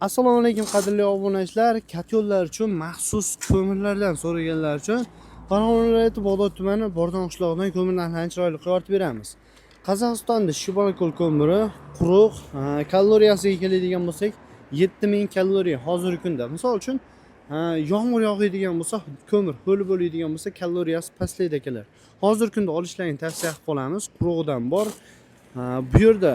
Assalomu alaykum, qadrli obunachilar. Katyollar uchun maxsus ko'mirlardan so'raganlar uchun Farg'ona viloyati Bag'dod tumani Bordon qishlog'idan ko'mir narxlarini chiroyli qilib yoritib beramiz. Qozog'istonda Shubalkol ko'miri quruq, kaloriyasiga keladigan bo'lsak, 7000 kaloriya hozirgi kunda. Misol uchun, yomg'ir yog'adigan bo'lsa, ko'mir ho'l bo'ladigan bo'lsa, kaloriyasi pastlaydi akalar. Hozirgi kunda olishlaringni tavsiya qilib qolamiz. Qurug'idan bor. Bu yerda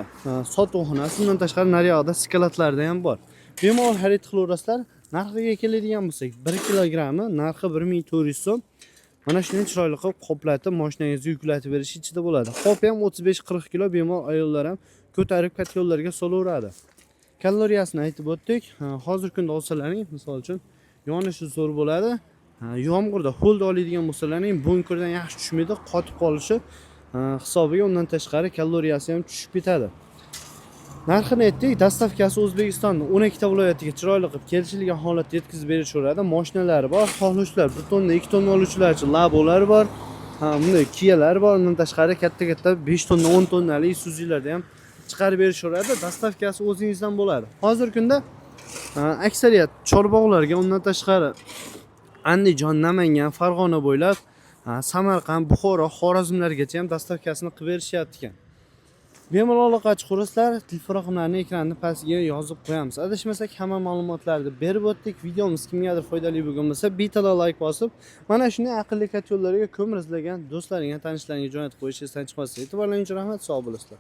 sotuvxonasi, undan tashqari naryoqda skladlarda ham bor. Bemalol xarid qilaverasizlar. Narxiga keladigan bo'lsak, 1 kilogrammi narxi 1400 so'm. Mana shuni chiroyli qilib qoplatib, mashinangizga yuklatib berish ichida bo'ladi. Qopi ham 35-40 kilo, bemalol ayollar ham ko'tarib katta yo'llarga solaveradi. Kaloriyasini aytib o'tdik. Hozirgi kunda olsalaring, misol uchun, yonishi zo'r bo'ladi. Yomg'irda ho'lda oladigan bo'lsalaring, bunkerdan yaxshi tushmaydi, qotib qolishi hisobiga undan tashqari kaloriyasi ham tushib ketadi. Narxini aytdik, доставка si O'zbekistonning 12 ta viloyatiga chiroyli qilib kelishilgan holatda yetkazib berishaveradi. Mashinalari bor, xohlovchilar 1 tonna, 2 tonna oluvchilar uchun Labolar bor. Bunday Kialar bor, undan tashqari katta-katta 5 tonna, 10 tonnalik Isuzu'larda ham chiqarib berishaveradi. Доставка si o'zingizdan bo'ladi. Hozirgi kunda aksariyat chorbog'larga, undan tashqari Andijon, Namangan, Farg'ona bo'ylab, Samarqand, Buxoro, Xorazmlargacha ham доставка sini qilib berishyapti ekan. Bemalol aloqa chiqarasizlar, telefon raqamlarini ekranni pastiga yozib qo'yamiz. Adashmasak, hamma ma'lumotlarni berib o'tdik. Videomiz kimgadir foydali bo'lgan bo'lsa, bitta layk bosib, mana shunday aqlli katyollarga ko'mir izlagan do'stlaringga, tanishlaringga jo'natib qo'yish esdan chiqmasin. E'tiborlaringiz uchun rahmat, sog' bo'lasizlar.